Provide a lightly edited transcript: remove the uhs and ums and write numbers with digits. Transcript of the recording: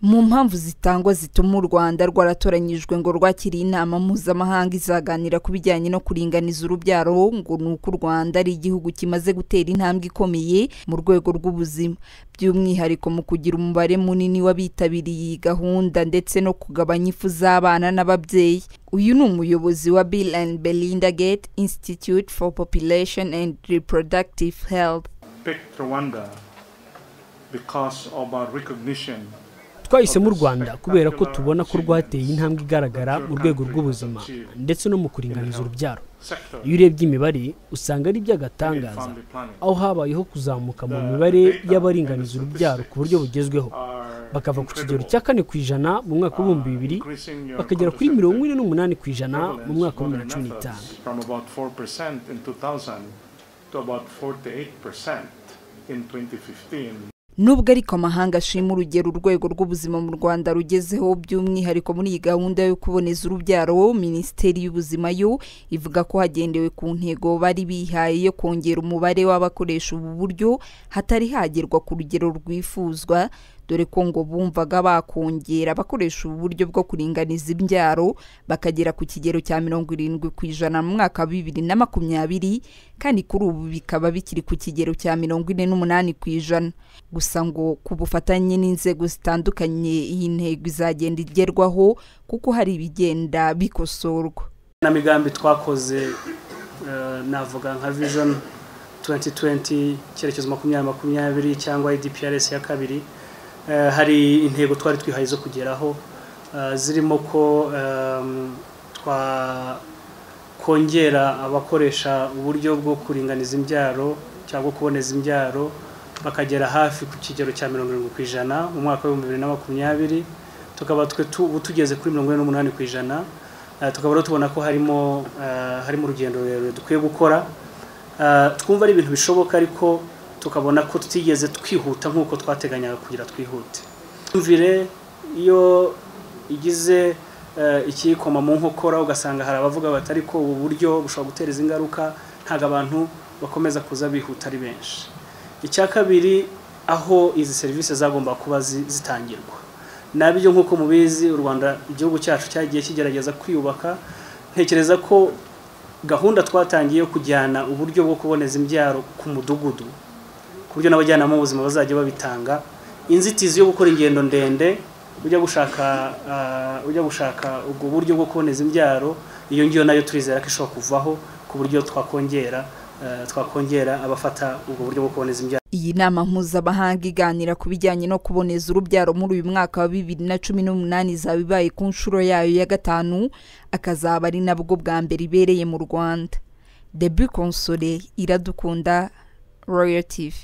Mu mpamvu zitangwa zituma u Rwanda rwaratoranyijwe ngo rwakire inama mpuzamahanga izaganira ku bijyanye no kuringaniza urubyaro, ngo ni uko u Rwanda ari igihugu kimaze gutera intambwe ikomeye mu rwego rw'ubuzima, by'umwihariko mu kugira umubare munini w'abitabiriye iyi gahunda ndetse no kugabanya ifu z'abana n'ababyeyi. Uyu ni umuyobozi wa Bill and Melinda Gates Institute for Population and Reproductive Health. Picked Rwanda because of our recognition. Twahisemo u Rwanda kubera ko tubona ko rwateye intambwe igaragara mu rwego rw'ubuzima ndetse no mu kuringaniza urubyaro. Iyo urebye imibare, usanga ari iby'agatangaza, aho habayeho kuzamuka mu mibare y'abaringaniza urubyaro ku buryo bugezweho, bakava ku kigero cya 4% mu mwaka w'2000 bakagera kuri 48% mu mwaka wa 2015. From about 4% in 2000 to about 48% in 2015. Nubwo ariko amahanga ashima urugero urwego rw'ubuzima mu Rwanda rugezeho, by'umwihariko muri iyi gahunda yo kuboneza urubyaro, Minisiteri y'Ubuzima yo ivuga ko hagendewe ku ntego bari bihaye yo kongera umubare w'abakoresha ubu buryo, hatari hagerwa ku rugero rwifuzwa, dore ko ngo bumvaga bakongera abakoresha ubu buryo bwo kuringaniza imbyaro bakagera ku kigero cya 70% mu mwaka wa 2020, kandi kuri ubu bikaba bikiri ku kigero cya 48%. Gusa ngo ku bufatanye n'inzego zitandukanye iyi ntego izagenda igerwaho, kuko hari ibigenda bikosorwa. Na migambi twakoze, navuga nka Vision 2020, icyerekezo 2020, cyangwa IDPRS ya kabiri, hari intego twari twihaye zo kugeraho, zirimo ko twakongera abakoresha uburyo bwo kuringaniza imbyaro cyangwa kuboneza imbyaro bakagera hafi ku kigero cya 70% mu mwaka wa 2020, tukaba twe ubu tugeze kuri 48%. Tukaba rero tubona ko harimo urugendo rurerure dukwiye gukora. Twumva ari ibintu bishoboka, ariko tukabona ko tutigeze twihuta nk'uko twateganyaga kugira twihute. Imvire iyo igize ikikoma mu nkokora, ugasanga hari abavuga bati: "Ariko ubu buryo bushobora gutera izi ngaruka," ntabwo abantu bakomeza kuza bihuta ari benshi. Icya kabiri, aho izi serivisi zagomba kuba zitangirwa nabyo, nk'uko mubizi, u Rwanda, igihugu cyacu cyagiye kigerageza kwiyubaka. Ntekereza ko gahunda twatangiye yo kujyana uburyo bwo kuboneza imbyaro ku mudugudu, ku buryo n'abajyanama b'ubuzima bazajya babitanga, inzitizi yo gukora ingendo ndende ujya gushaka ubwo buryo bwo kuboneza imbyaro, iyo ngiyo nayo turizera ko ishobora kuvaho, ku buryo twakongera abafata ubwo buryo bwo kuboneza imbyaro. Iyi nama mpuzamahanga iganira ku bijyanye no kuboneza urubyaro muri uyu mwaka wa 2018 izaba ibaye ku nshuro yayo ya gatanu, akazaba ari nabwo bwa mbere ibereye mu Rwanda. Debu Console Iradukunda, Royal TV.